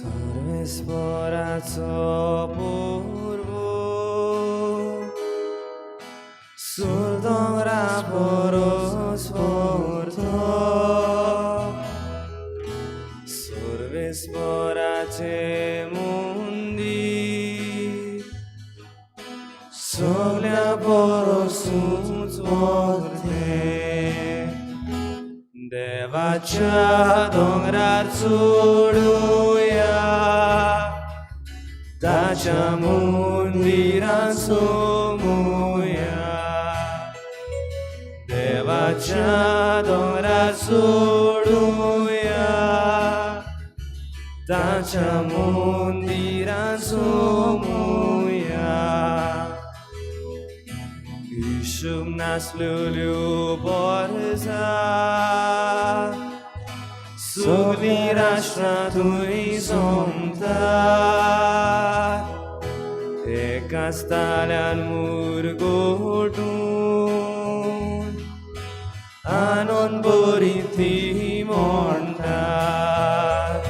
सर्वेस्पराचो पोरवो सुर दोंगरा परस व्हरतो सर्वेस्पराचें मंदीर सगल्या परस ऊंच व्हरतें. देवाच्या दोंगरार चडुया, ताच्या मंदिरान सोमुया. देवाच्या दोंगरार चडुया, ताच्या मंदिरान सोमुया. हिशोब नासलेल्यो परजा, सगळीं राष्ट्रां थंय जमतात. एकाच ताळ्यान मुरगटून आनंद भरीत तीं म्हणटात,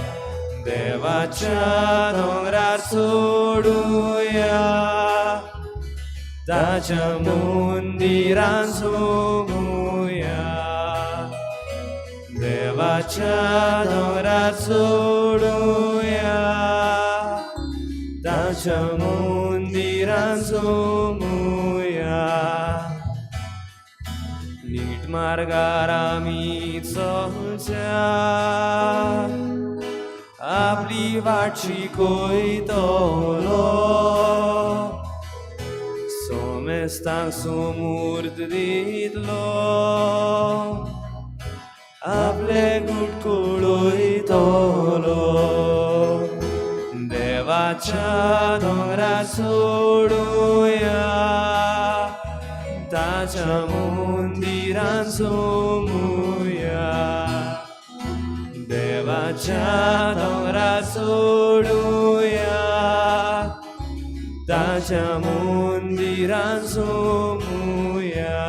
देवाच्या दोंगरार चडुया, ताच्या मंदिरान सोमुया. देवाच्या दोंगरार चडुया, ताच्या मंदिरान सोमुया. नीट मार्गार आमी चलच्या, आपली वाट शिकयतलो. सोमेस्तांक सोमूर्त दितलो, आपले गूट कळयतलो. देवाच्या दोंगरार चडुया, ताच्या मंदिरान सोमुया. देवाच्या दोंगरार चडुया, ताच्या मंदिरान सोमुया.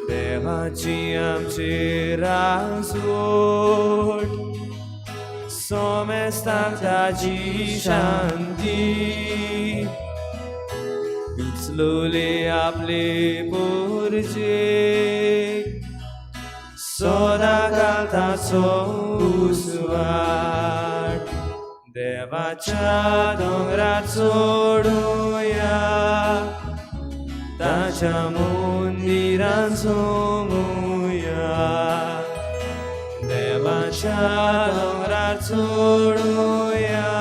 देवाची आमची राजवट, सोमेस्तांक ताजी शांती. विचलोले आपले परजेक, सदां ताचो उजवाड. देवाच्या दोंगरार चडुया, ताच्या मंदिरान सोमुया. देवाच्या दोंगरार चडुया,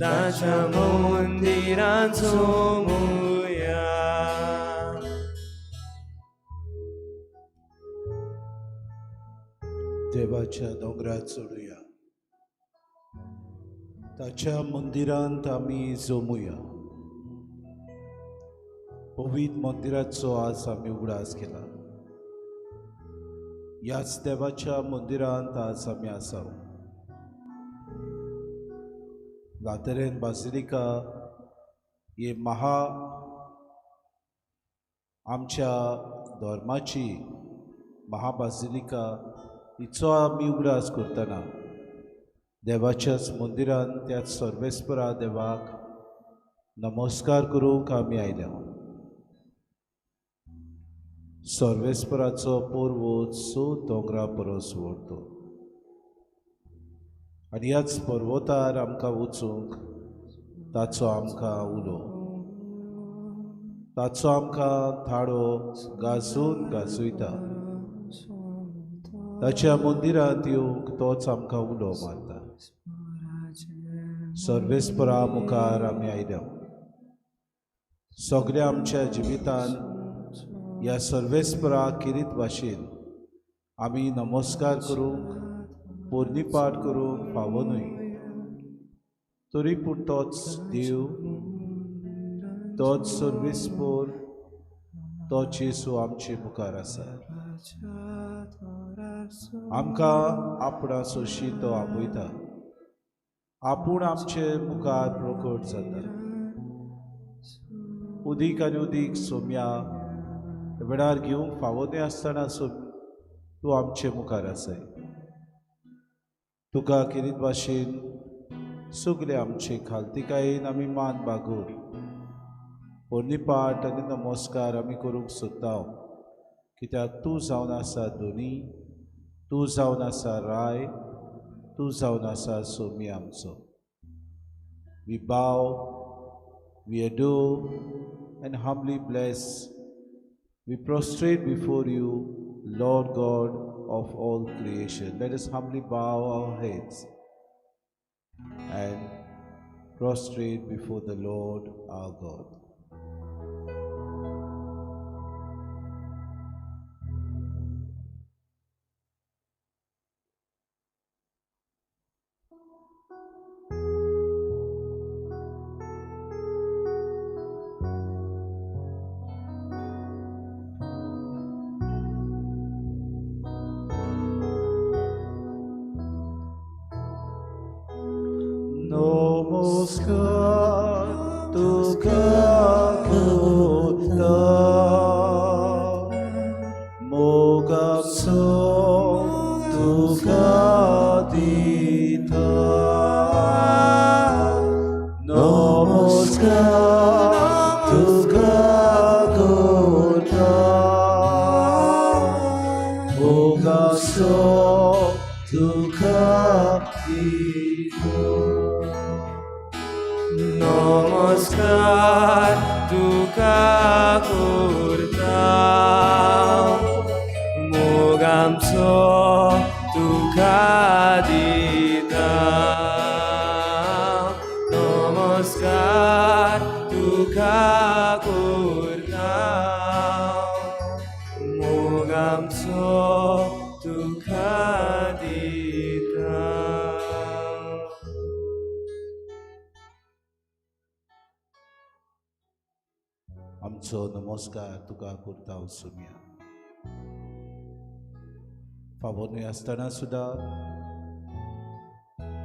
ताच्या मंदिरान सोमुया. देवाच्या दोंगरार चडुया, ताच्या मंदिरांत आमी जमुया. पवित्र मंदिराचो आज आमी उगडास केला. ह्याच देवाच्या मंदिरांत आज आमी आसा. लातेरन बासिलिका हे महा आमच्या धर्माची महाबासिलिका, हिचो आमी उगडास करतना देवाच्याच मंदिरांत त्याच सर्वेस्परा देवाक नमस्कार करूंक आमी आयल्या. सर्वेस्पराचो पर्वत स दोंगरा परस व्हडलो आनी ह्याच पर्वतार आमकां वचूंक ताचो आमकां उलो, ताचो आमकां थाडो गाजून गाजयता. ताच्या मंदिरांत येवंक तोच आमकां उलो मारता. सर्वेस्परा मुखार आमी आयल्या. सगळ्या आमच्या जिवितान ह्या सर्वेस्परा किरीत भाशेन आमी नमस्कार करूंक, पोरणीपाठ करूंक फावो न्हय, तरी पूण तोच देव, तोच सर्वेस्पर, तोच येसू आमचे मुखार आसा. आमकां आपणा सोशी तो आपयता, आपूण आमचे मुखार प्रकट जाता. उदीक आनी उदीक सोम्या वेळार घेवंक फावो न्हय आसतना सोम तूं आमचे मुखार आसाय. तुका खेरीत भाशेन सगळे आमचे खालतिकायेन आमी मान बागोवन पोरणीपाठ आनी नमस्कार आमी करूंक सोदता, कित्याक तूं जावन आसा दोनी, तूं जावन आसा राय, तूं जावन आसा सोमी आमचो. We bow, we adore and humbly bless, we prostrate before you, Lord God of all creation. Let us humbly bow our heads and prostrate before the Lord our God. नमस्कार तुका करता, मोगाचो तुका दिता. नमस्कार तुका करता, मोगाचो तुका दिता. नमस्कार तुका करता, मोगांचो तुका दिता. नमस्कार तुका करता, मोगांचो तुका दिता. आमचो नमस्कार तुका करता सोम्या. फावो न्हय आसतना सुद्दां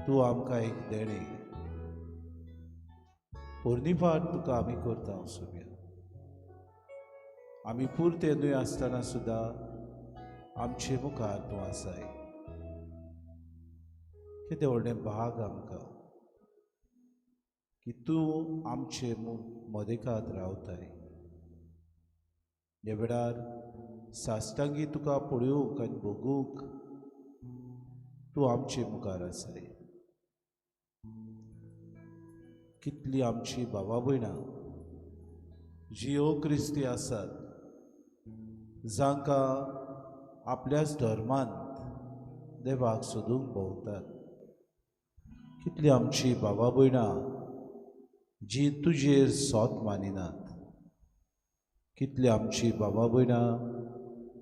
तूं आमकां एक देणें पोरणीपाठ तुका आमी करता सोम्या. आमी पुरते न्हय आसतना सुद्दां आमचे मुखार तूं आसाय. कितें व्हडलें भाग आमकां की तूं आमचे मदेकात रावताय. ह्या वेळार साश्टांगी तुका पळोवंक आनी भोगूंक तूं आमचे मुखार आसाय. कितली आमची भावा भयणां जियो क्रिस्ती आसात, जांकां आपल्याच धर्मांत देवाक सोदूंक भोंवतात. कितली आमची भावा भयणां जी तुजेर सोत मानिनात. कितली आमची बाबा भयणां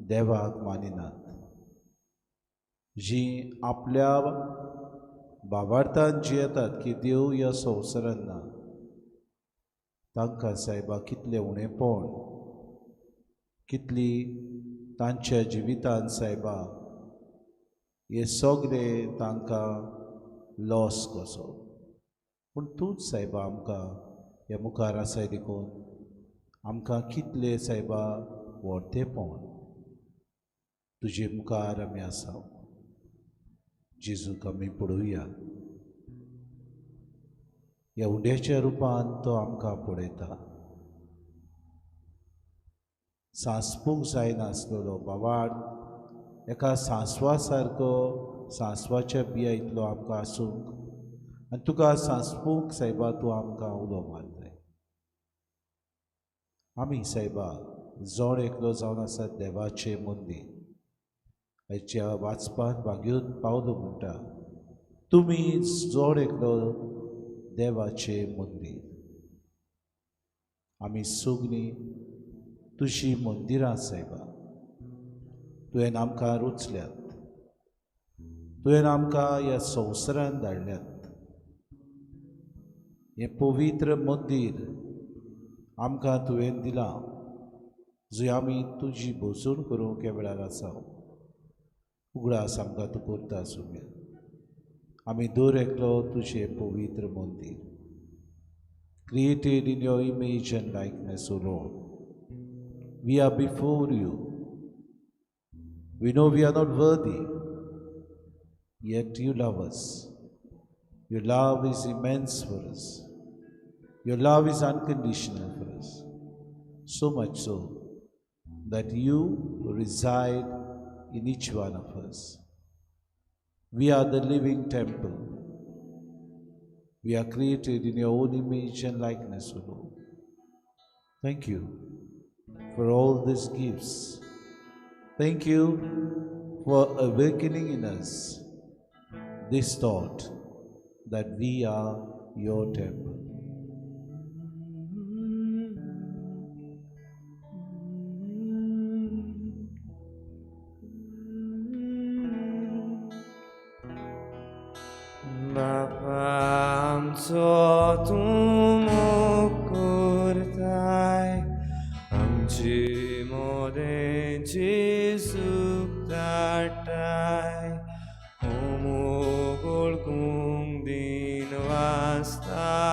देवाक मानिनात, जी आपल्या बाबार्थान जियेतात की देव ह्या संवसारान ना. तांकां सायबा कितलें उणेपण, कितली तांच्या जिवितान सायबा हे सगळे तांकां लॉस कसो. पूण तूंच सायबा आमकां ह्या मुखार आसाय देखून आमकां कितले सायबा व्हरतेपण तुजे मुखार आमी आसा. जेजूक आमी पळोवया, ह्या उंड्याच्या रुपान तो आमकां पळयता. सांसपूंक जायनासलेलो बाबाड एका सांसवा सारको, सांसवाच्या बिया इतलो आमकां आसूंक आनी तुका सांसपूंक सायबा तूं आमकां उलो मारताय. आमी सायबा जण एकलो जावन आसा देवाचें मंदीर. आयच्या वाचपान भाग्योत पावलो म्हणटा, तुमी जण एकलो देवाचें मंदीर. आमी सगळीं तुजी मंदिरां सायबा. तुवें आमकां रुचल्यात, तुवें आमकां ह्या संवसारान धाडल्यात. हें पवित्र मंदीर आमकां तुवें दिलां, जंय आमी तुजी भोजण करूंक ह्या वेळार आसा. उगडास आमकां तूं करता सोम्या. आमी दर एकलो तुजें पवित्र मंदीर, created in your image and likeness, O Lord. We are before you. We know we are not worthy, Yet you love us. Your love is immense for us. Your love is unconditional for us. So much so that you reside in each one of us. We are the living temple. We are created in your own image and likeness, O Lord. Thank you for all these gifts. Thank you for awakening in us this thought that we are your temple. बापा आमचो तूं मोग करताय, आमचे मोदेंची सूख धाडटाय, हो मोग वळखूंक दीन वास्ताकूंक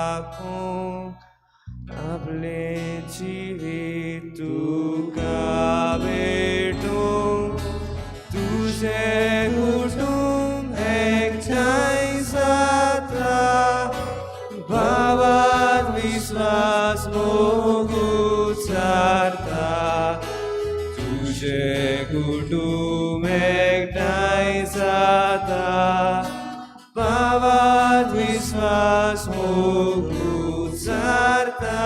आपलें जिवीत तुका भेटूंक, तुजें कुटुंब एकठांय जाता, भावात विस्वास मोग उचारता, तुजें कुटुंब एकठांय जाता, भावात विस्वास मोग उचारता,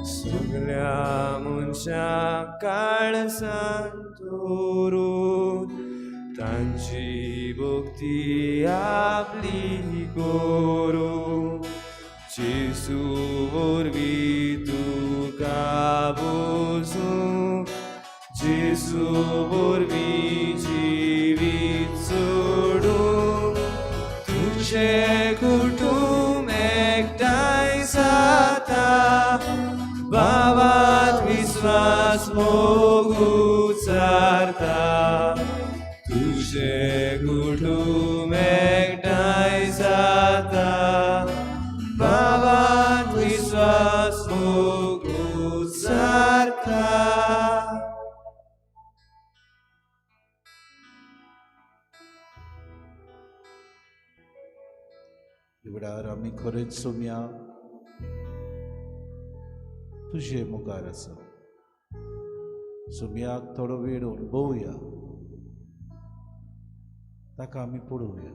सगल्या मनशांक काळजांत दवरून तांची भक्ती आपली करूं, जेजू वरवीं तुका बोजूं, जेजू वरवीं जिवीत सोडूं, तुजें कुटुंब एकठांय जाता, भावात विस्वास मोग उचारता, तुजें कुटुंब एकठांय जाता, भावात विस्वास मोग उचारता. वेळार आमी खरेंच सोम्या तुजे मुखार आसा. सोम्याक थोडो वेळ अणभवया, ताका आमी पळोवया,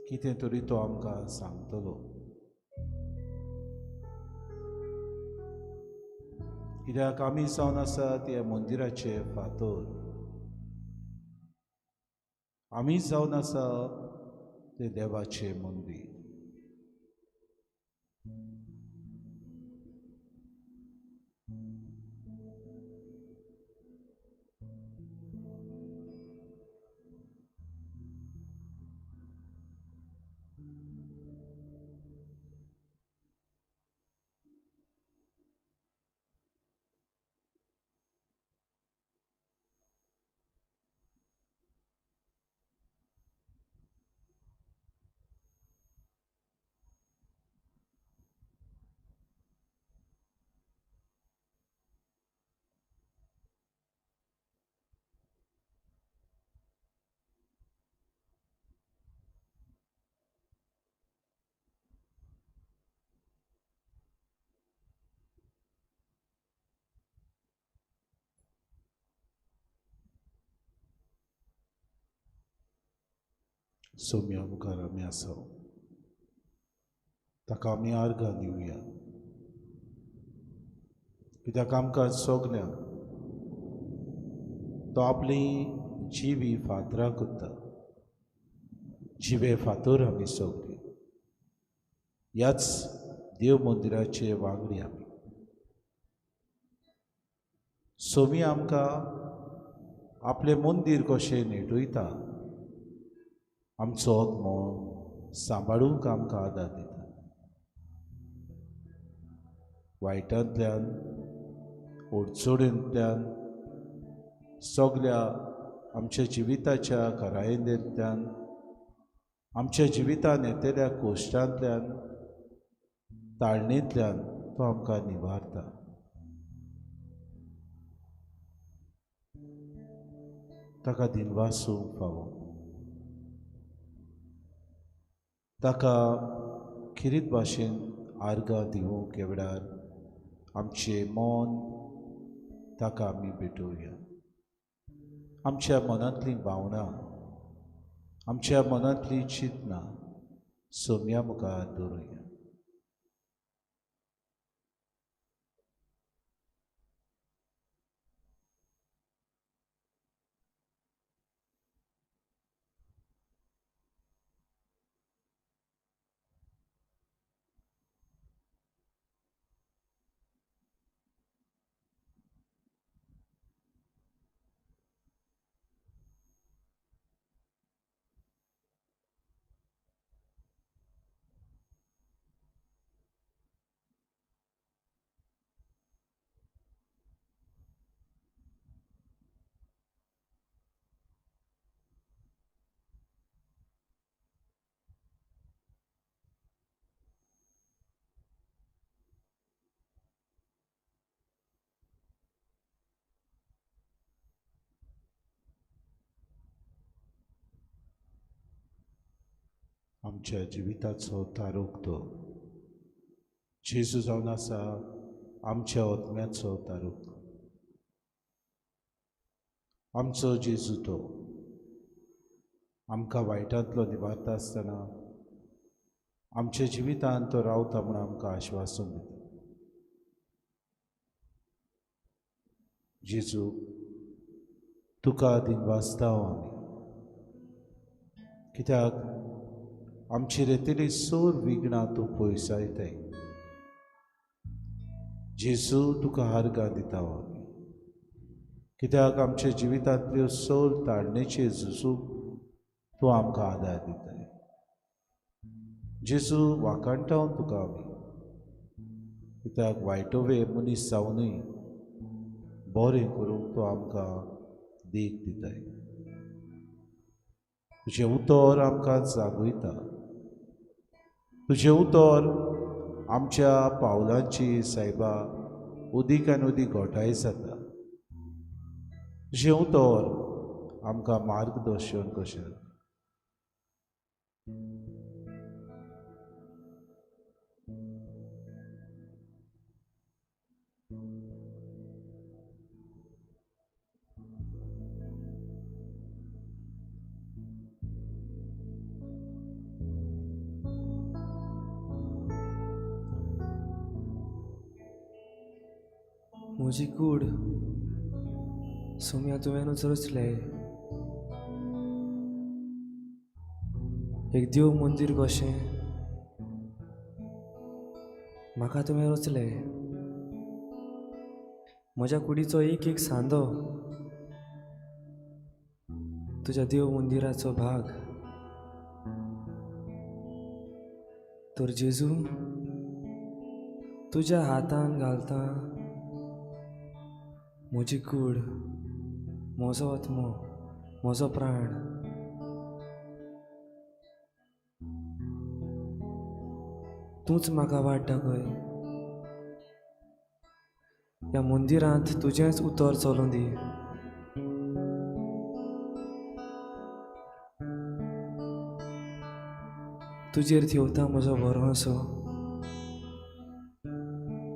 कितें तरी तो आमकां सांगतलो. कित्याक आमी जावन आसात ह्या मंदिराचे फातर, आमी जावन आसा ते देवाचे मंदीर. सोम्या मुखार आमी आसा, ताका आमी आर्गां दिवया, कित्याक आमकां सगल्यांक तो आपली जिवी फातरां करता. जिवे फातर आमी सगळी ह्याच देव मंदिराचे वांगडी आमी. सोमी आमकां आपलें मंदीर कशें नेटयता, आमचो आत्मो सांबाळूंक आमकां आदार दिता. वायटांतल्यान, अडचणींतल्यान, सगल्या आमच्या जिविताच्या करायेंतल्यान, आमच्या जिवितान येतल्या कोश्टांतल्यान, ताळणेंतल्यान तो आमकां निवारता. ताका दिनवासूंक फावो, ताका खिरीत भाशेन आर्गां दिवंक ह्या वेळार आमचें मन ताका आमी भेटोवया। आमच्या मनांतलीं भावनां, आमच्या मनांतलीं चिंतनां सोम्या मुखार दवरुया। आमच्या जिविताचो तारोक तो जेजू जावन आसा, आमच्या आत्म्याचो तारोक आमचो जेजू तो आमकां वायटांतलो निवारता आसतना आमच्या जिवितांत तो रावता म्हूण आमकां आश्वासन दिता। जेजू तुका दिनवासता आमी, कित्याक आमची रेतिली सोर विघ्नां तूं पयसायताय। जेजू तुका आर्गां दिता आमी, कित्याक आमच्या जिवितांतल्यो सोर ताळणेचे झुजूंक तूं आमकां आदार दिताय। जेजू वाखाणटावन तुका आमी, कित्याक वायटोवे मनीस जावनूय बरें करूंक तूं आमकां देख दिताय। तुजें उतर आमकां जागयता, तुजें उतर आमच्या पावलांची सायबा उदीक आनी उदीक घोटाय जाता। तुजें उतर आमकां मार्गदर्शन कशें। म्हजी कूड सोम्या तुवेंनूच रचलें, एक देव मंदीर कशें म्हाका तुवें रचलें। म्हज्या कुडीचो एक एक सांदो तुज्या देव मंदिराचो भाग। तर जेजू तुज्या हातान घालता म्हजी कूड, म्हजो आत्मो, म्हजो प्राण। तूंच म्हाका वाट दाखय, ह्या मंदिरांत तुजेंच उतर चलूं दी। तुजेर थेवता म्हजो भरवंसो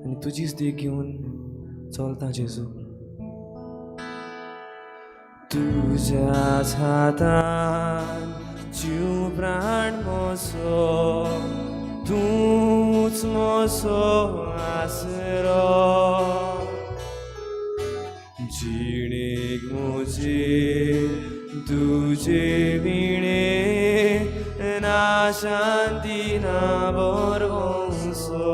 आनी तुजीच देख घेवन चलता जेजू। तुज्याच हातान जीव प्राण म्हजो, तूंच म्हजो आसरो। जिणेक म्हजे तुजे विणे ना शांती ना भरवंसो।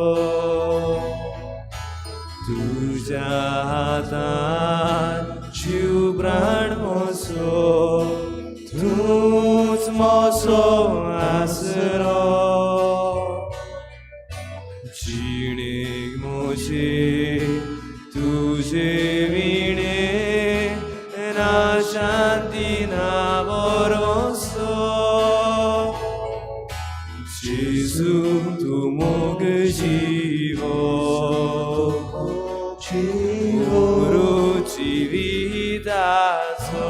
तुज्या हातान जीव प्राण म्हजो, तूंच म्हजो आसरो। जिणेक म्हजे तुजे विणे ना शांती ना भरवंसो। जेजू तूं मोग जिवो, जिविताचो।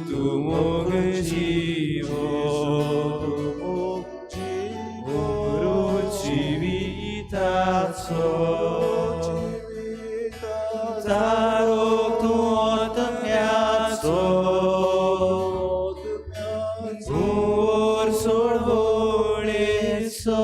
तूं मोग जिवो अमृत जिविताचो तारोक तूं आत्म्याचो भूर सोडवणेचो.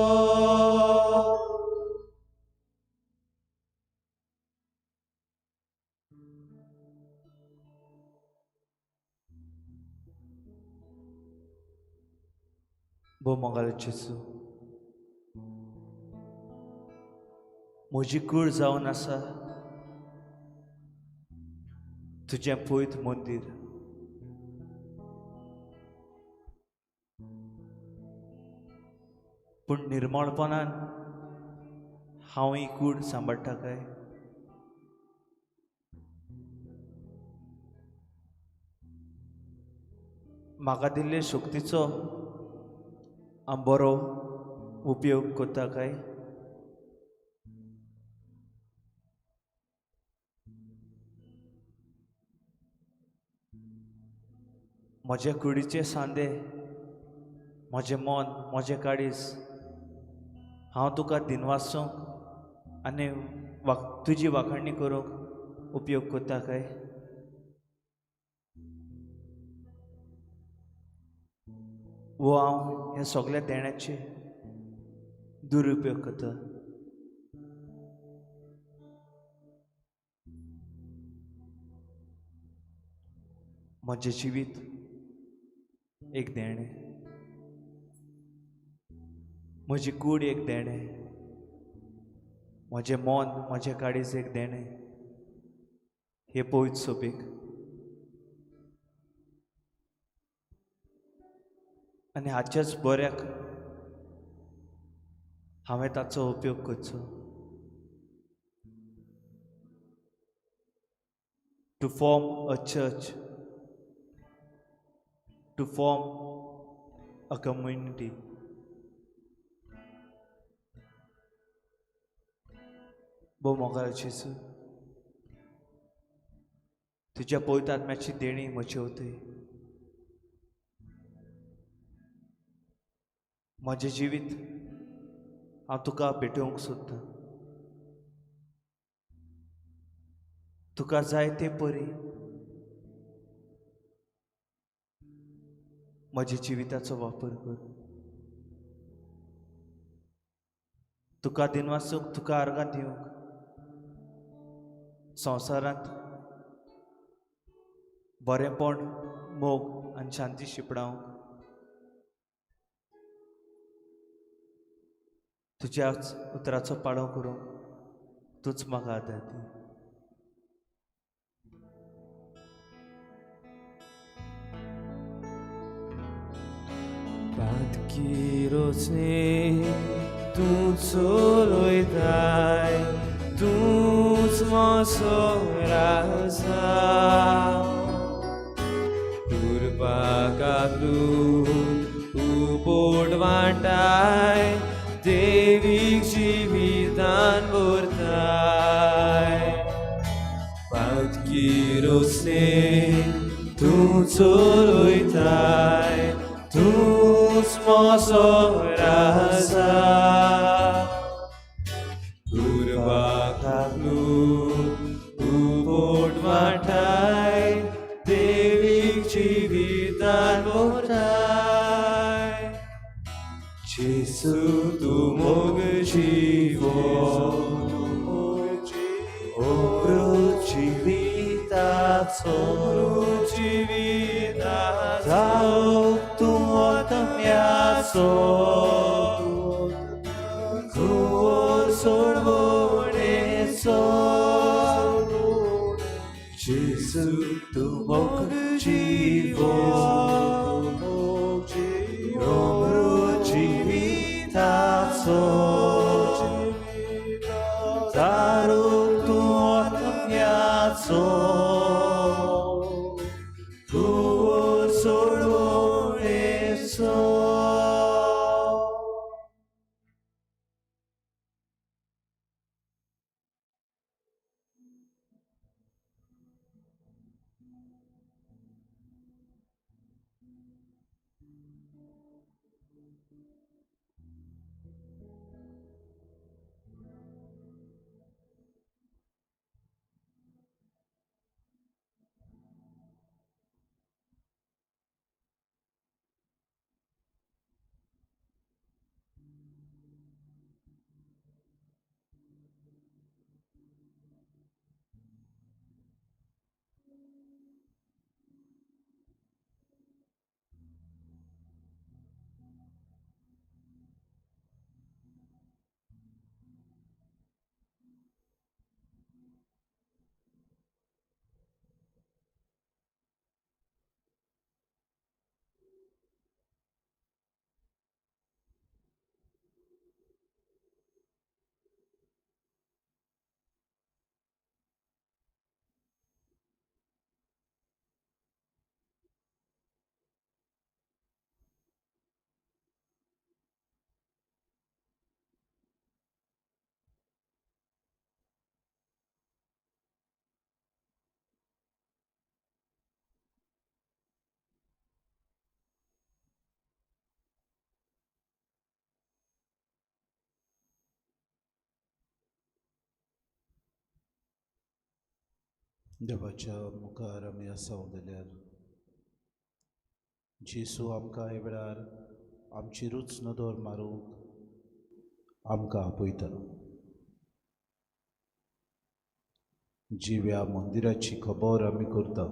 भोव मोगाळ जेजू, म्हजी कूड जावन आसा तुजें पवित्र मंदीर. पूण निर्मळपणान हांव ही कूड सांबाळटा काय? म्हाका दिल्ले शक्तीचो हांव बरो उपयोग करता काय? म्हज्या कुडीचे सांदे, म्हजें मन, म्हजें काळीज हांव तुका दिनवासूंक आनी तुजी वाखाणणी करूंक उपयोग करता काय? वो हांव ह्या सगळ्या देण्याचे दुरुपयोग करता? म्हजें जिवीत एक देणें, म्हजी कूड एक देणें, म्हजें मन, म्हजें काळीज एक देणें हे पवित्र सोबीक. आनी हाच्याच बऱ्याक हांवें ताचो उपयोग करचो. To form a church, to form a community. भोव मोगाळ जेजू, तुज्या पवित्र आत्म्याची देणी म्हजे वती म्हजें जिवीत हांव तुका भेटोवंक सोदतां. तुका जाय ते परी म्हज्या जिविताचो वापर कर. तुका दिनवासूंक, तुका आर्गां दिवंक, संवसारांत बरेंपण, मोग आनी शांती शिंपडावंक तुज्याच उतराचो पाळो करूंक तूंच म्हाका आदार दी. पातकी रोसणे तूं चलयताय, तूंच म्हजो राजा. कृपा कातून तूं वांटाय, देवीक जिवितान भरताय. पातकी रोसणे तूं चलयताय, तूंच म्हजो राजा. कृपा कातून तूं वांटाय, देवीक जिवितान भरताय. जेजू तूं मोग जिवो, अमृत जिविताचो, तूं आत्म्याचो, तूं सोडवणेचो. जेजू तूं मोग जिवो, अमृत जिविताचो, तारूक तूं आत्म्याचो, तूं सोडवणेचो. देवाच्या मुखार आमी आसा जाल्यार जेजू आमकां ह्या वेळार आमचेरूच नदर मारूंक आमकां आपयता. जिव्या मंदिराची खबर आमी करता,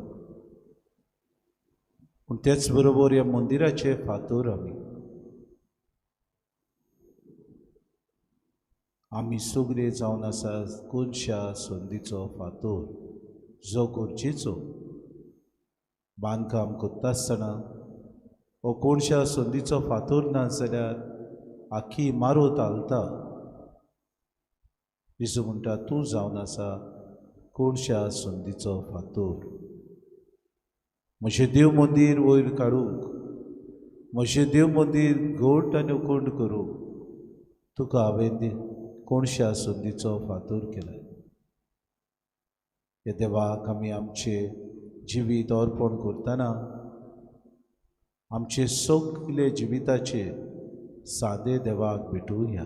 पूण तेच बरोबर ह्या मंदिराचे फातर आमी आमी सगळे जावन आसा कोनशा संदीचो फातर जो गरजेचो. बांदकाम करता आसतना हो कोणशा संदीचो फातर ना जाल्यार आखी इमारत हालता. जेजू म्हणटा तूं जावन आसा कोणशा संदीचो फातर. म्हजें देव मंदीर वयर काडूंक, म्हजें देव मंदीर घट आनी उखंड करूंक तुका हांवें कोणशा संदीचो फातर केला. ह्या देवाक आमी आमचें जिवीत अर्पण करतना आमचे सगळे जिविताचे सादे देवाक भेटुया,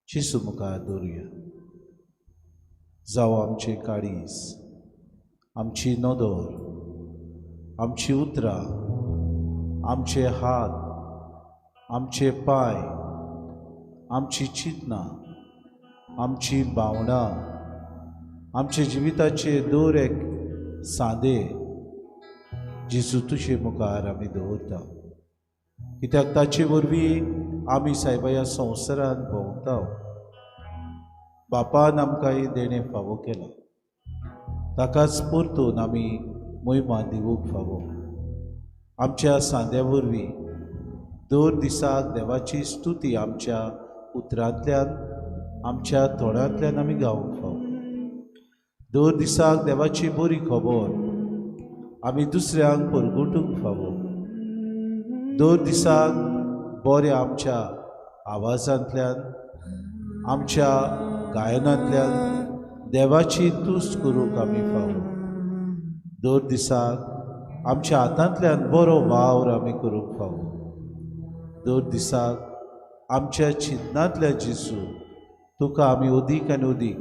जेजू मुखार दवरुया. जावं आमचें काळीज, आमची नदर, आमची उतरां, आमचे हात, आमचे पांय, आमची चिंतनां, आमची भावनां, आमचे जिविताचे दर एक सांदे जेजू तुजे मुखार आमी दवरता. कित्याक ताचे वरवीं आमी सायबा ह्या संवसारांत भोंवता. बापान आमकां हें देणें फावो केलां, ताकाच परतून आमी मोहिमा दिवंक फावो. आमच्या सांद्या वरवीं दर दिसाक देवाची स्तुती आमच्या उतरांतल्यान, आमच्या तोंडांतल्यान आमी गावंक फावो. दर दिसाक देवाची बरी खबर आमी दुसऱ्यांक परगटूंक फावो. दर दिसाक बऱ्या आमच्या आवाजांतल्यान, आमच्या गायनांतल्यान देवाची तुस्त करूंक आमी फावो. दर दिसाक आमच्या हातांतल्यान बरो वावर आमी करूंक फावो. दर दिसाक आमच्या चिंतनांतल्या जेजू तुका आमी अदीक आनी अदीक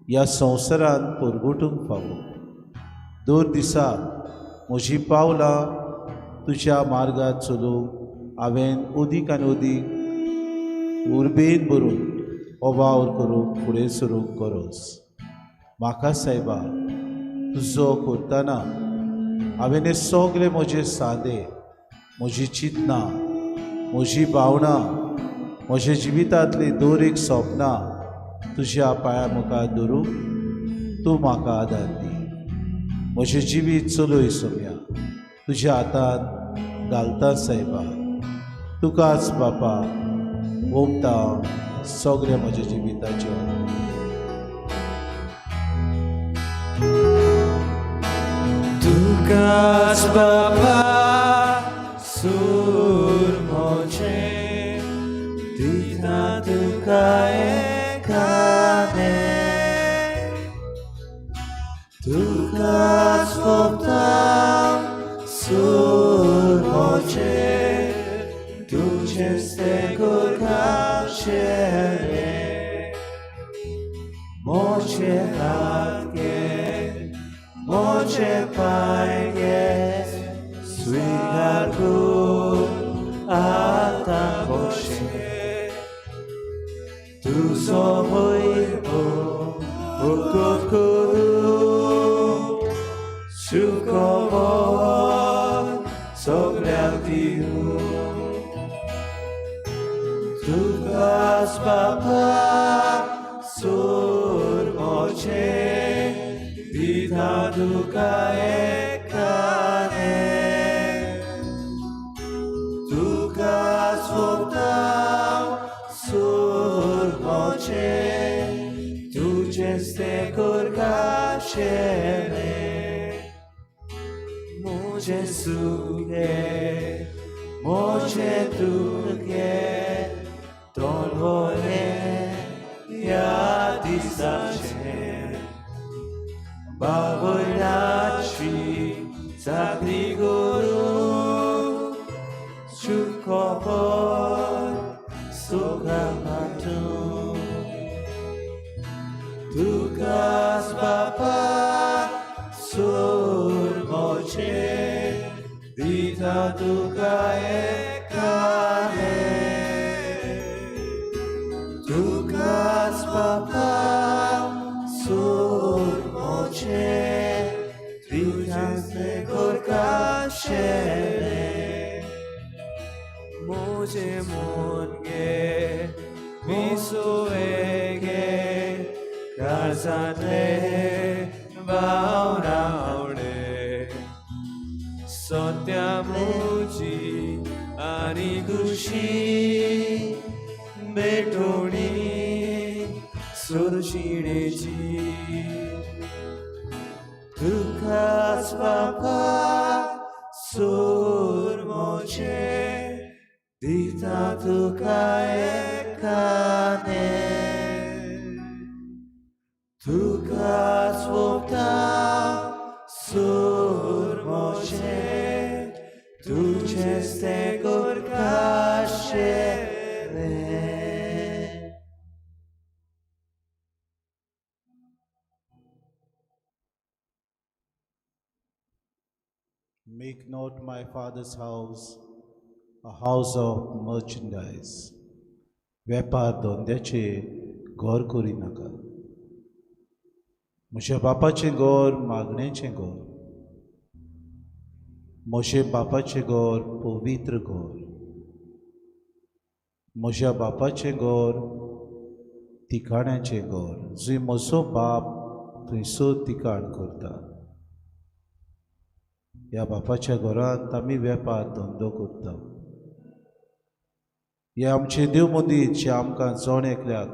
ह्या संवसारांत परगटूंक फावो. दर दिसाक म्हजीं पावलां तुज्या मार्गार चलूंक हांवें अदीक आनी अदीक उर्बेन भरून हो वावर करूंक फुडें सरूंक गरज. म्हाका सायबा तुजो करतना हांवें हे सगळे म्हजे सादे, म्हजी चिंतनां, म्हजी भावनां, म्हज्या जिवितांतली दर एक सपनां तुज्या पांया मुखार धरूंक तूं म्हाका आदार दी. म्हजें जिवीत चलय सोम्या तुज्या हातांत घालता सायबा. तुकाच बापा ओंपता सगळें म्हज्या जिविताचें. तुकाच बापा सूर म्हजें दिता तुका एकाने, तुकाच ओंपता सूर म्हजें तुजेंच तें करपाचें. म्हजे हात घे, म्हजे पांय घे, स्विकार कर आतां कशें तुजो वैभव उगत करूं, सुखबर सगळ्यांक दिवं. तुकाच बापा सूर म्हजें दिता तुका एकाने, तुकाच ओंपता सूर म्हजें तुजेंच तें करपाचें. म्हजें सूख घे, म्हजें दूख घे, तोंड ह्या दिसाचें. बावळाची चाकरी करूं, सुखबर सुखां वांटूं. तुकाच बापा दिता तुका एकाने तुकाच बापा सूर मोचे तुझेच तें करकाशेलें मोजे मन गे विसुवे गे काळजांतले भावनावडे सत्या म्हजी आनी खुशी भेटवणी सुरशिणेची तुकाच बापा सूर मोचे दिता तुका एकाने तुकाच ओंपता सूर मोचे तुजेच तें करकाशेलें. Make not my father's house a house of merchandise. वेपार धंद्याचे घर करिनाका. म्हज्या बापाचें घर मागणेचें घर, म्हजे बापाचें घर पवित्र घर, म्हज्या बापाचें घर तिकाण्याचें घर, जंय म्हजो बाप थंयसर तिकाण करता. ह्या बापाच्या घरांत आमी वेपार धंदो करता. हें आमचें देव मंदीर जें आमकां जण एकल्याक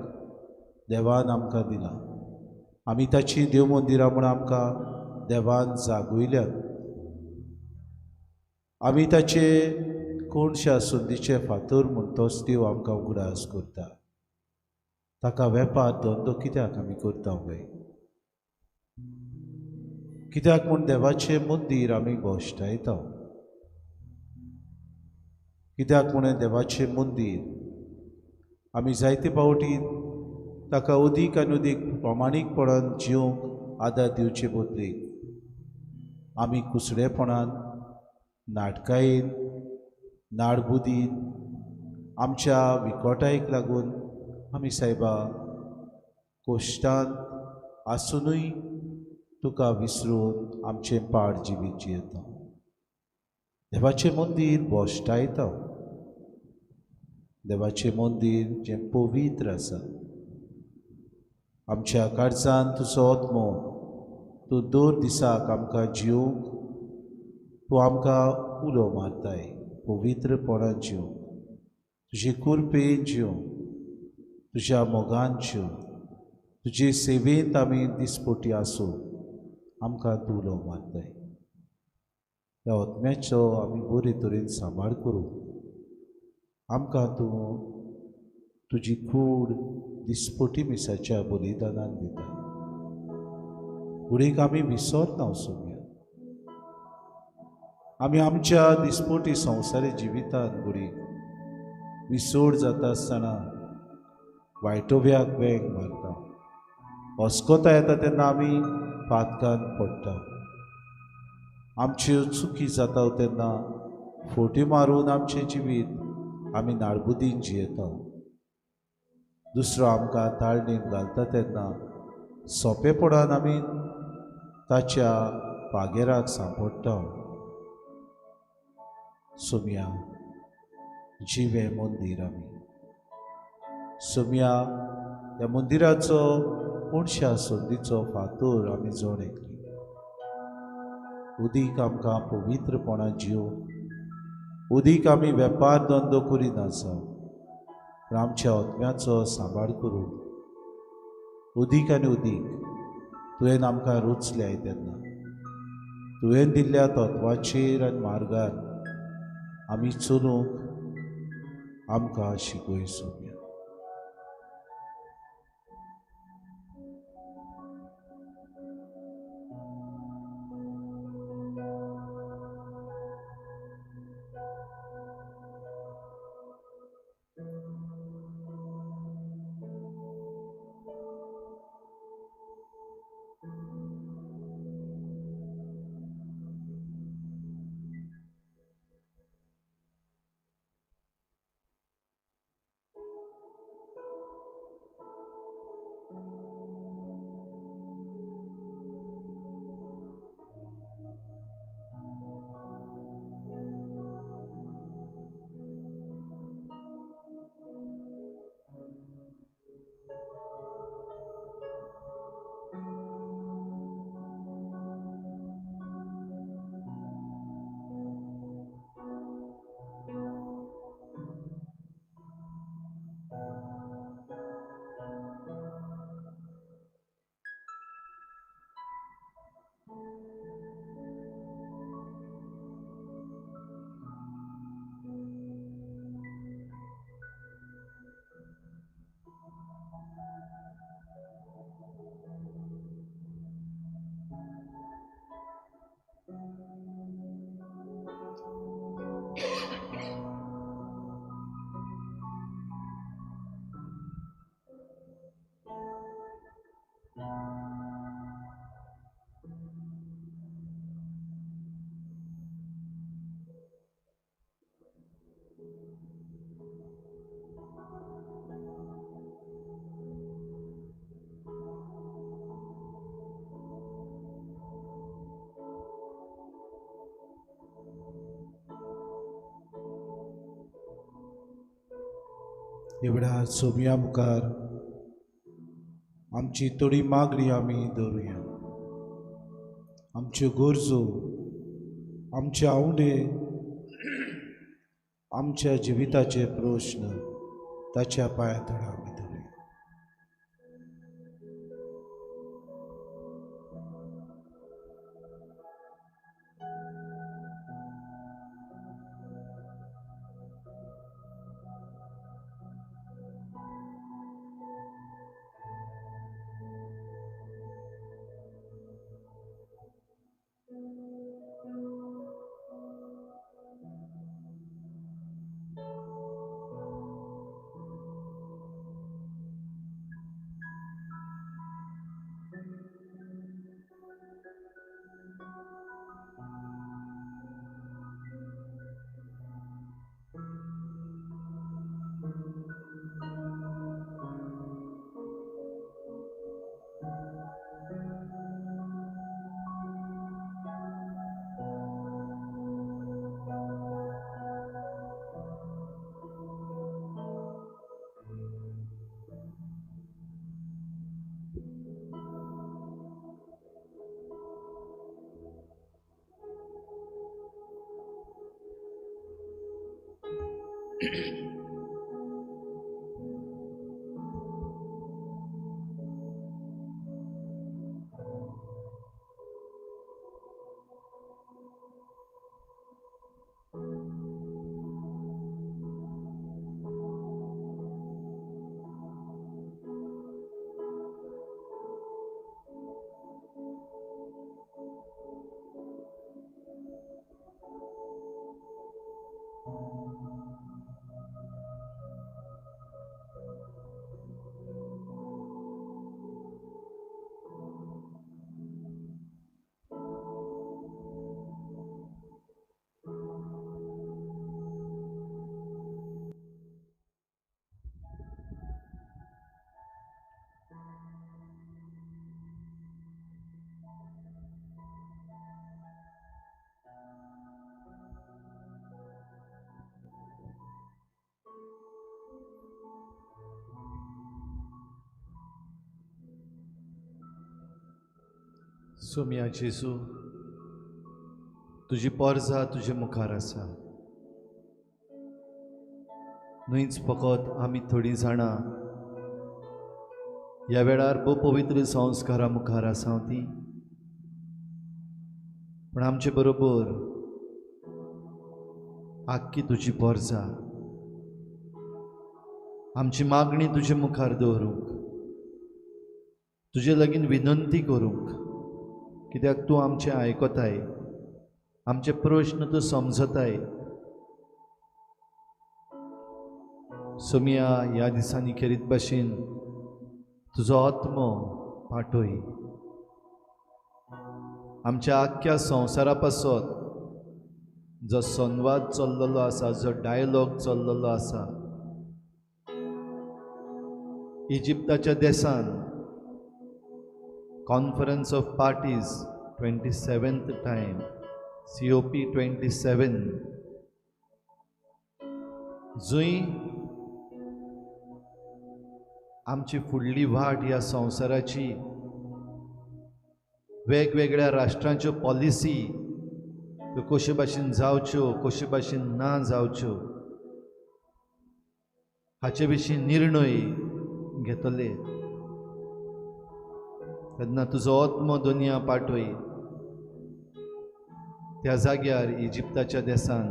देवान आमकां दिलां. आमी ताची देव मंदिरां म्हूण आमकां देवान जागयल्यात. आमी ताचे कोणशा संदीचे फातर म्हूण तोच देव आमकां उगडास करता. ताका वेपार धंदो कित्याक आमी करता वय? कित्याक म्हूण देवाचें मंदीर आमी भश्टायता? कित्याक म्हूण देवाचें मंदीर आमी जायते फावटी ताका अदीक आनी अदीक प्रमाणीकपणान जिवंक आदार दिवचे बदलेक आमी कुसडेपणान, नाटकायेन, नाडबुदीन, आमच्या विकोटायेक लागून आमी सायबा कोश्टान आसुनूय तुका विसरून आमचें पाड जिवीत जियेता. देवाचें मंदीर भश्टायता. देवाचें मंदीर जें पवित्र आसा, आमच्या काळजान तुजो आत्मो तूं दर दिसाक आमकां जिवंक तूं आमकां उलो मारताय पवित्रपणान जिवंक, तुजे कृपेन जिवंक, तुज्या मोगान जिवंक, तुजे सेवेंत आमी दिसपटी आसूं आमकां तूं उलो मारताय. ह्या आत्म्याचो आमी बरे तरेन सांबाळ करूं. आमकां तूं तुजी कूड दिसपटी मिसाच्या बलिदानान दिता. उडीक आमी विसरना सोम्या. आमी आमच्या दिसपटी संवसारी जिवितान गुडीक विसोड जाता आसतना वायटोव्याक वेंग मारता. अस्कोता येता तेन्ना आमी पातकान पडटा. आमच्यो चुकी जाता तेन्ना फोटी मारून आमचें जिवीत आमी नाडबुदीन जियेता. दुसरो आमकां ताळणीन घालता तेन्ना सोंपेपणान आमी ताच्या पागेराक सांपडटा. सोम्या जिवें मंदीर आमी सोम्या ह्या मंदिराचो कोणशा संदीचो फातोर आमी जण एकली. उदीक आमकां पवित्रपणान जिवंक, उदीक आमी वेपार धंदो करिना जावं, पूण आमच्या आत्म्याचो सांबाळ करूं. उदीक आनी उदीक तुवें आमकां रुचल्याय तेन्ना तुवें दिल्ल्या तत्वाचेर आनी मार्गार आमी चलूंक आमकां शिकय सोम्या. एवढ्या सोम्या मुखार आमची थोडी मागणी आमी दवरुया. आमच्यो गरजो, आमचे आवडे, आमच्या जिविताचे प्रश्न ताच्या पांया तडा आमी दवरुया. सोम्या जेजू, तुजी पोरजा तुजे मुखार आसा. न्हयच फकत आमी थोडीं जाणां ह्या वेळार भोव पवित्र संस्कारा मुखार आसा ती, पूण आमचे बरोबर आख्खी तुजी पोरजा आमची मागणी तुजे मुखार दवरूंक, तुजे लागीं विनंती करूंक, कित्याक तूं आमचें आयकताय, आमचे प्रश्न तूं समजताय. सोमिया, ह्या दिसांनी खेरीत भाशेन तुजो आत्मो पाठय आमच्या आख्ख्या संवसारा पासत. जो संवाद चल्लेलो आसा, जो डायलॉग चल्लेलो आसा इजिप्ताच्या देशान, Conference of Parties 27th time, COP 27, जंय आमची फुडली वाट ह्या संवसाराची, वेगवेगळ्या राष्ट्रांच्यो पॉलिसी त्यो कशे भाशेन जावच्यो, कशे भाशेन ना जावच्यो हाचे विशीं निर्णय घेतले. तेन्ना तुजो आत्मो दुनिया पाठय त्या जाग्यार इजिप्ताच्या देशान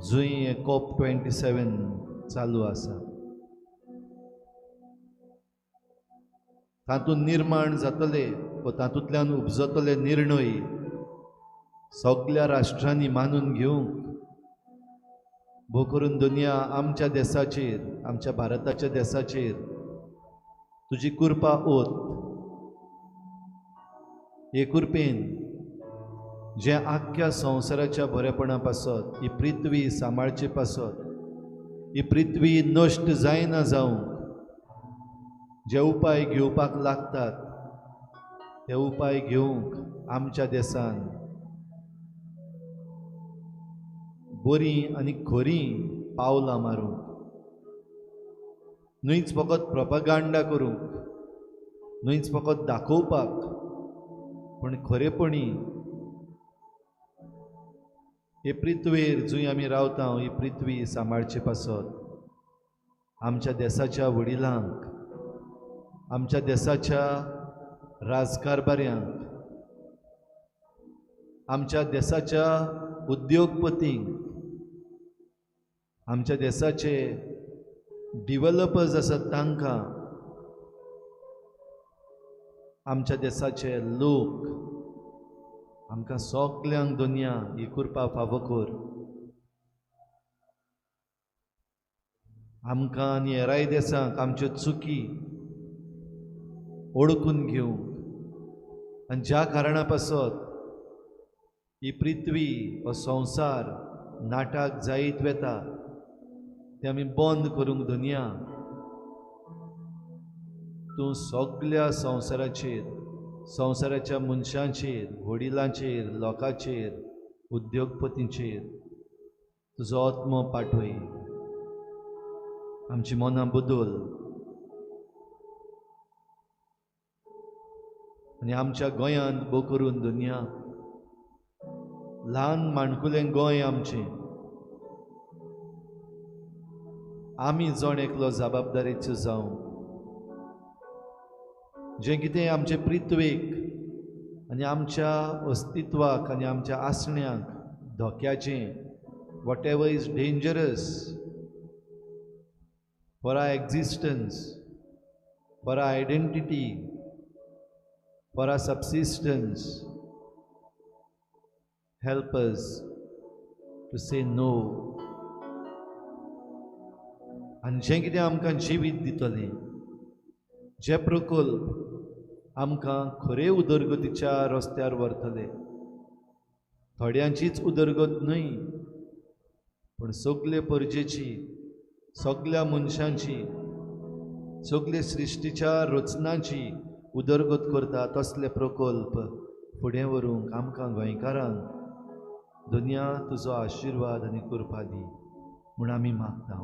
जंय COP 27 चालू आसा, तातूंत निर्माण जातले व तातूंतल्यान उपजतले निर्णय सगल्या राष्ट्रांनी मानून घेवंक, भोव करून दुनिया आमच्या देशाचेर, आमच्या भारताच्या देशाचेर तुजी कृपा ओत. हे कृपेन जें आख्ख्या संवसाराच्या बरेपणा पासत, ही पृथ्वी सांबाळचे पासत, ही पृथ्वी नश्ट जायना जावंक जे उपाय घेवपाक लागतात ते उपाय घेवंक आमच्या देसान बरीं आनी खरीं पावलां मारूंक, न्हयच फकत प्रोपगांडा करूंक, न्हयच फकत दाखोवपाक, पूण खरेपणी हे पृथ्वेर जंय आमी रावता ही पृथ्वी सांबाळचे पासत आमच्या देसाच्या वडिलांक, आमच्या देसाच्या राजकारभाऱ्यांक, आमच्या देसाच्या उद्योगपतींक, आमच्या देसाचे डिवेलपर्स आसात तांकां, आमच्या देसाचे लोक, आमकां सगल्यांक दुनिया ही कृपा फावो कर. आमकां आनी हेराय देसांक आमच्यो चुकी ओळखून घेवंक आनी ज्या कारणा पासत ही पृथ्वी हो संवसार नाटाक जायत वेता ते आमी बंद करूंक दुनिया तूं सगल्या संवसाराचेर, संवसाराच्या मनशांचेर, वडिलांचेर, लोकांचेर, उद्योगपतींचेर तुजो आत्मो पाठय. आमची मनां बदल आनी आमच्या गोंयांत भोव करून दुनिया ल्हान माणकुलें गोंय आमचें, आमी जण एकलो जबाबदारीचो जावं, जें कितें आमचे पृथ्वेक आनी आमच्या अस्तित्वाक आनी आमच्या आसण्याक धोक्याचें, whatever is dangerous for our existence, for our identity, for our subsistence, help us to say no. आनी जें कितें आमकां जिवीत दितलें, जे प्रकल्प आमकां खरे उदरगतीच्या रस्त्यार व्हरतले, थोड्यांचीच उदरगत न्हय पूण सगले परजेची, सगल्या मनशांची, सगले सृश्टीच्या रचनाची उदरगत करता तसले प्रकल्प फुडें व्हरूंक आमकां गोंयकारांक दुनिया तुजो आशिर्वाद आनी कृपा दी म्हूण आमी मागता.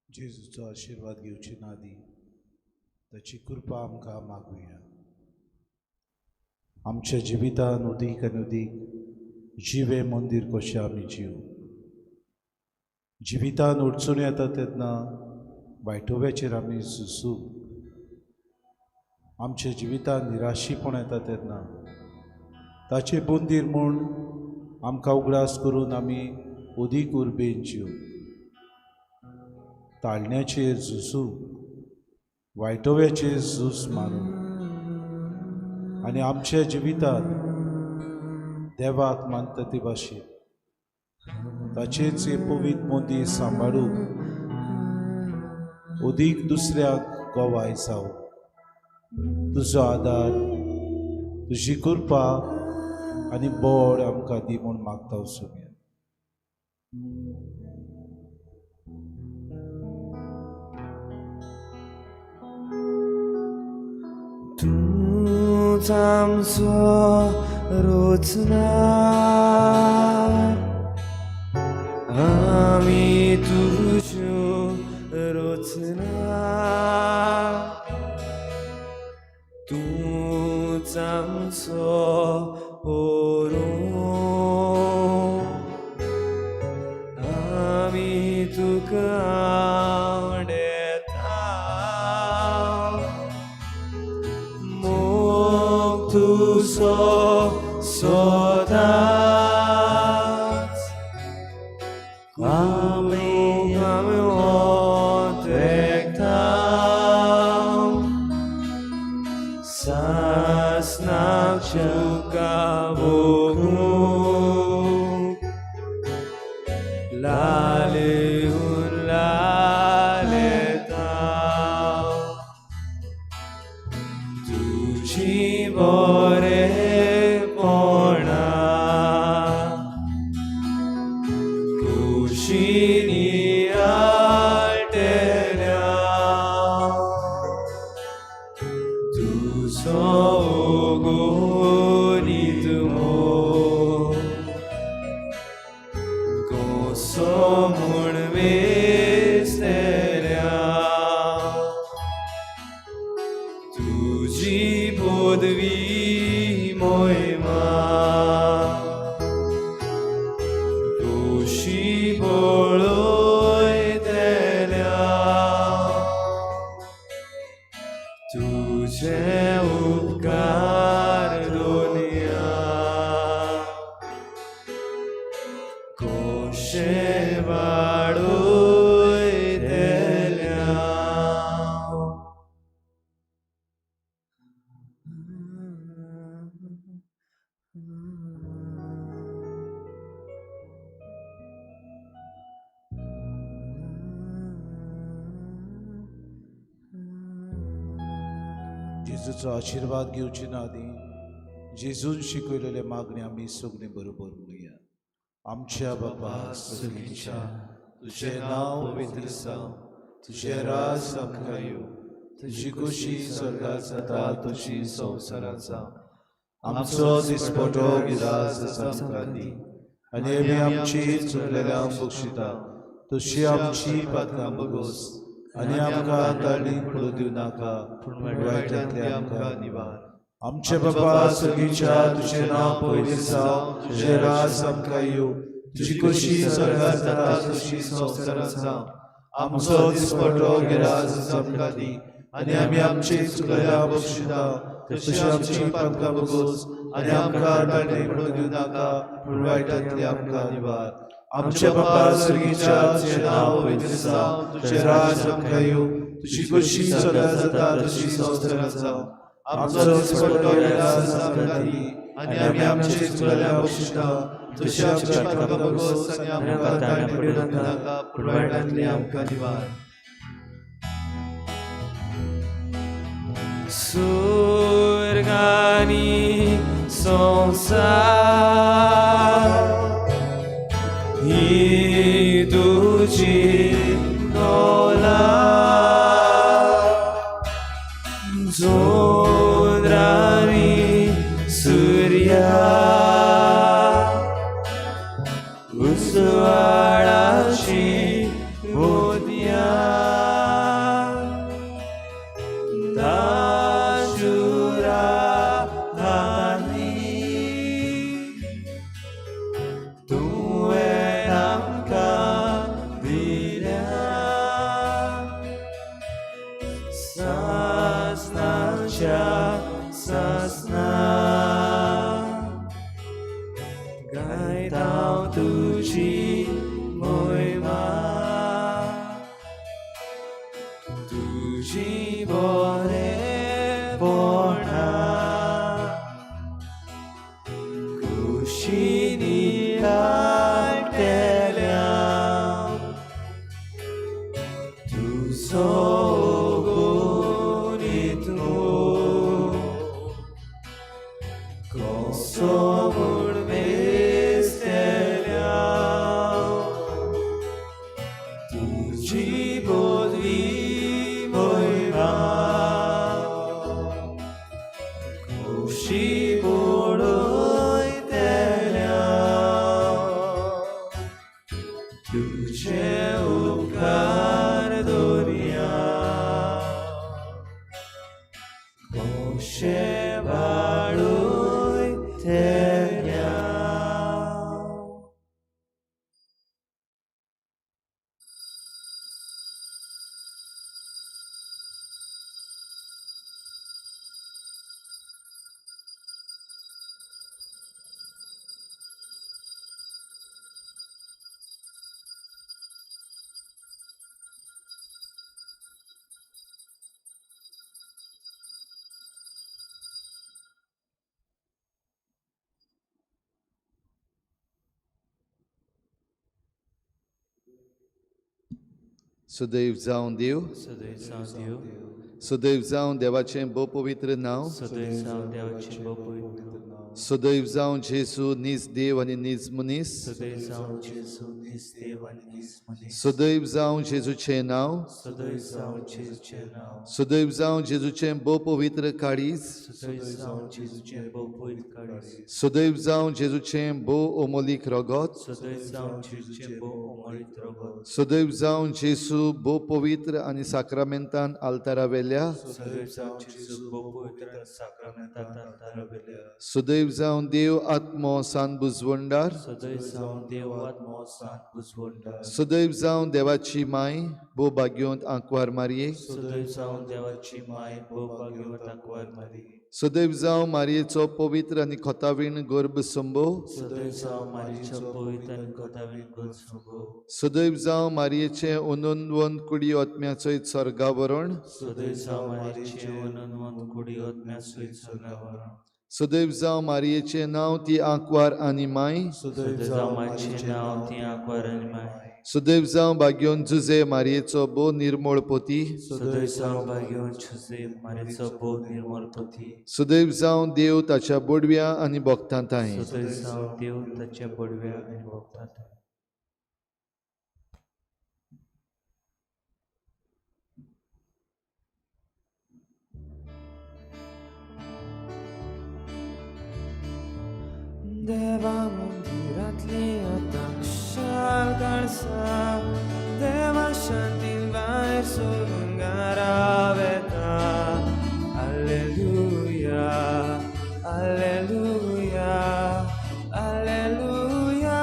जेजूचो आशिर्वाद घेवची नादी ताची कृपा आमकां मागुया. आमच्या जिवितान उदीक आनी उदीक जिवे मंदीर कशें आमी जीव जिवितान अडचणी येता तेन्ना वायटोव्याचेर आमी झुजू. आमच्या जिवितान निराशीपण येता तेन्ना ताचें बंदीर म्हूण आमकां उगडास करून आमी उदीक उर्बेन जीव ताळण्याचेर झुजू, वायटोव्याचेर झूज मारूं आनी आमच्या जिवितांत देवाक मानता ते भाशेन ताचेच हे पवित्र मंदीर सांबाळूंक अदीक दुसऱ्याक गवाय जावं. तुजो आदार, तुजी कृपा आनी बळ आमकां दी म्हूण मागता सोम्या. तूंच आमचो रोचणार, आमी तुज्यो रोचणार. तूंच आमचो पोरूं, आमी तुका आवडेता. मोग तुजो सदांच आमी आमी ओंठेकता. सासणाक तुका भोगूंक लालेहून लालेता. तुजी बरेपणा कुशीनी आळटेल्या, तुजो अगणीत मोग कसो म्हूण वेसतल्या. तुजी पदवी मोहिमा कशी पळयतल्या, तुजे उपकार दुनिया कशे वाडयतल्या. जेजूचो आशिर्वाद घेवचे ना आदी जेजून शिकयलेले मागणे आमी सगळीं बरोबर म्हणुया. आमच्या बापा सर्गीच्या, तुझें नांव पवित्र जावं, तुझें राज आमकां येवं, तुजी खुशी स्वर्गात जाता तशी संवसारात जावं. आमचो दिसपटो गिरास आमकां दी आनी आमी आमची चुकलेल्यांक बक्षिता तशी आमची पातकां बगोस आनी आमकां ताळी पडूं दिवं नाका, पूण वायटांतले आमकां आमकां निवार. आमचे बापा सर्गीच्या, तुझें नांव पवित्र जावं, तुझें राज आमकां येवं, तुजी खुशी स्वर्गात जाता तशी संवसारात जावं. आमचो दिसपटो गिरास आमकां दी आनी आमी आमची चुकलेल्यांक बक्षिता तशी आमची पातकां बगोस आनी आमकां ताळी पडूं दिवं नाका, पूण वायटांतले आमकां निवार. आमचे बापा सर्गीच्या, तुझें नांव पवित्र जावं, तुझें राज आमकां येवं, तुजी खुशी स्वर्गात जाता तशी संवसारात जावं. आमचो दिसपटो गिरास आमकां दी आनी आमी आमची चुकलेल्यांक बक्षिता तशी आमची पातकां बगोस आनी आमकां ताळी पडूं दिवं नाका, पूण वायटांतले आमकां निवार. सुर्गानी संवसार ही तुजी कला, चंद्रानी सुर्या उजवाडाची मोतयां, दाशुरा हानी तुवें आमकां दिल्या. सासणाच्या सासणा गायता तुजी मोहिमा, तुजी बरेपणा कुशीनी काडटल्या, तुजो अगणीत मोग कसो म्हूण मेजतल्या. तुजी पदवी मोहिमा खोशी पडयतल्या तुजे उपकार दर्या खोशे वाडयतल्या. सुदैव जावं देव, सदैव जावं देव, सुदैव जावं देवाचें भोव पवित्र नांव, सदैव जावं देवाचें भोव पवित्र नांव, सुदैव जावं जेजू नीज देव आनी नीज मनीस, सदैव जावं जेजू नीज देव आनी नीज मनीस, सुदैव जावं जेजूचें नांव, सदैव जावं जेजूचें नांव, सुदैव जावं जेजूचें भोव पवित्र काळीज, सदैव जावं जेजूचें भोव पवित्र काळीज, सुदैव जावं जेजूचें भोव अमोलीक रगत, सदैव जावं जेजूचें भोव अमोलीक रगत, सुदैव जावं जेजू भोव पवित्र आनी साक्रामेंतान आल्तारा वेल्या, सदैव जावं जेजू भोव पवित्र आनी साक्रामेंतान आल्तारा वेल्या, सुदैव जावं देव आत्मो सान बुजवंडार, सदैव जावं देव आत्मो सांत बुजवंडार, सुदैव जावं देवाची माय भोव भाग्योंत आंकवार मारये, सदैव जावं देवाची माय भोव भाग्यवत आंकवार मारी, सुदैव जावं मारयेचो पवित्र आनी खोतावीण गर्भ संभव, सदैव जावं मारीचो पवित्र आनी खोतावीण गर्भ संभव, सुदैव जावं मारयेचें अनंतवंत कुडी आत्म्याचो सर्गावरण, सदैव जावं मारीचें अनंतवंत कुडी आत्म्या सयत सर्गावरण, सुदैव जावं मारयेचें नांव ती आंकवार आनी माय, सदैव जावं मारीचें नांव ती आंकवार आनी माय, सुदैव जावं भाग्योन जुजे मारयेचो भोव निर्मळ पोती, सदैव जावं भाग्यवंत जुजे मारीचो भोव निर्मळ पती, सुदैव जावं देव ताच्या बोडव्या आनी भक्तां तांय. सदैव जावं देव ताच्या बडव्या आनी भक्तां. देवा मंदिरांतली आतां खुशाल काळसा, देवा शांतीन भायर सरून घरा वेता. Alleluia, alleluia, alleluia,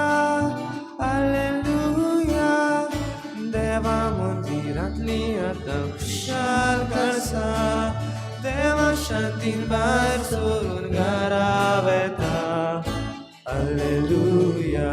alleluia. देवा मंदिरांतली आतां खुशाल काळसा, देवा शांतीन भायर सरून घरा वेता. Alleluia,